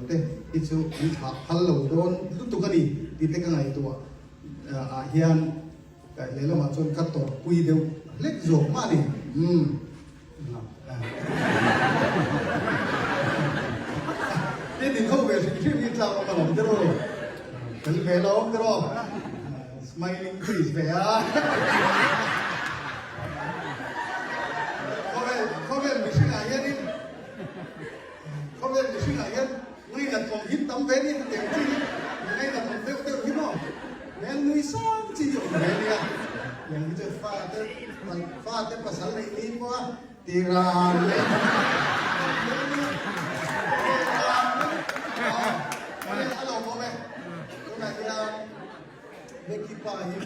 te hi chu an thlah phal lo dawn lutuk a ni tih te ka ngaihtuah ah hian Kaih leh lamah chuan ka tawrhpui deuh hlek zawk mah a ni. Umm. Tin in ho ve hrim hrim hi tlak awm alawm te rawh. Fel ve la awm te rawh. Smiling face ve a. Khawvel, khawvel mihringah hianin, khawvel mihringah hian Ngainat awm hi tam ve nia hetiang chi hi ngainat awm deuh deuh hi maw hmel nui sang chi hi awm ve nia tiang hi chu fate fate pasal neih ni pawh a ti ran leh a lo awm e tunah hian Becky pa hi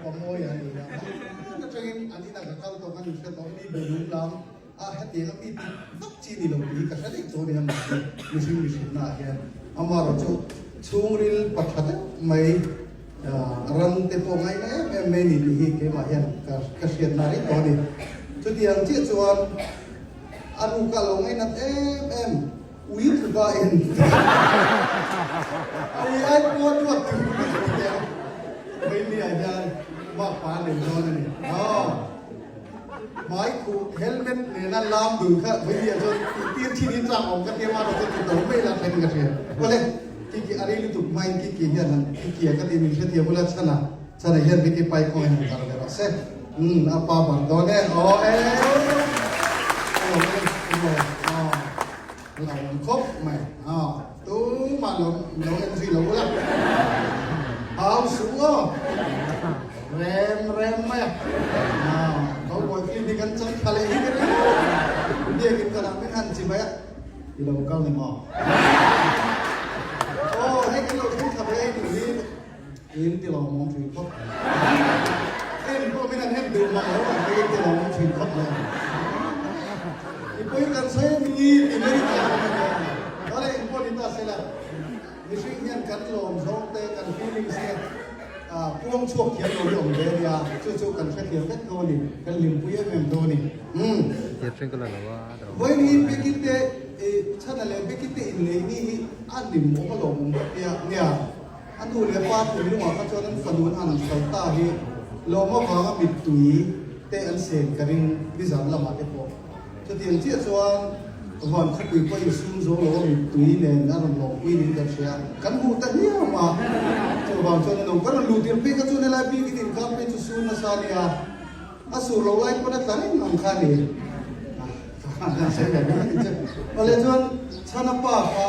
pamawi a ni a hman atangin an inah ka kal tawh kan inhre tawh mi belum lam A hetiang a mi tih vak chi ni lo tih hi ka hre daih tawh a ni a mahni mihring mihrinna ah hian amaherawh chu chhungril pa tha deuh mai ran te pawh ngaina em em mai ni tih hi keimah hian ka ka hriatna reng tawh a ni. Chutiang chiah chuan a ruka lo ngainat em em ui tluka en a ui ai pawh duat tur ka ti teh a Bailey ah hian bak pa a nei dawn a ni. Aw. Hmai khuh helmet nena lam dun kha vawiah chuan tih tir thin in tlak awm ka tia mah rawh chu ti to mai la thleng ka hria. Awle Kiki a rei lutuk hmain Kiki hian han Kiki a ka ti min hrethiam ula chhana chhana hian Vicky pai kawng in han kal ve rawh se. Umm a pa bar dawn e aw e aw e aw lo awm khawp mai aw tumah lo lo en zui lo ula hau suh aw rem rem mai a aw cowboy film hi kan chang tha leh hi ka ring biakin ka dah min han chi mai a i lo kal ni maw aw hei kan lo thleng tha ve a tih hi in ti lawmawm thin khawp en pawh min han en duh mang lo ang in ti lawmawm thin khawp mai i pawi kan sawi a ni ti mai ta awle in pawh ni ta sela mihring hian kan lawm zawng te kan feelings te puang chhuak thiam lo hi awm ve ania chu chu kan hrethiam vek tho a ni kan hlimpui em em tho a ni umm vawiin hi Becky te chhana leh Becky te inneih ni hi a hlim awm a lawmawm ka tia nia. A nu leh pa thinlungah kha chuan an fanu an han hralh ta hi lawm avanga mittui te an sen ka ring nizan lamah te pawh. Chutiang chiah chuan van khawpui pawh insum zo lo a mittui nen a rawn lawmpui niin kan hria. Kan hmuh ta hiam a, chuvang chuan a lo kan rawn luh tir phei kha chuan helai bik in inkar phei chu sur nasa a nia, a sur lo lai pawn a tla reng ang kha a ni. Awle chuan Chhana pa kha.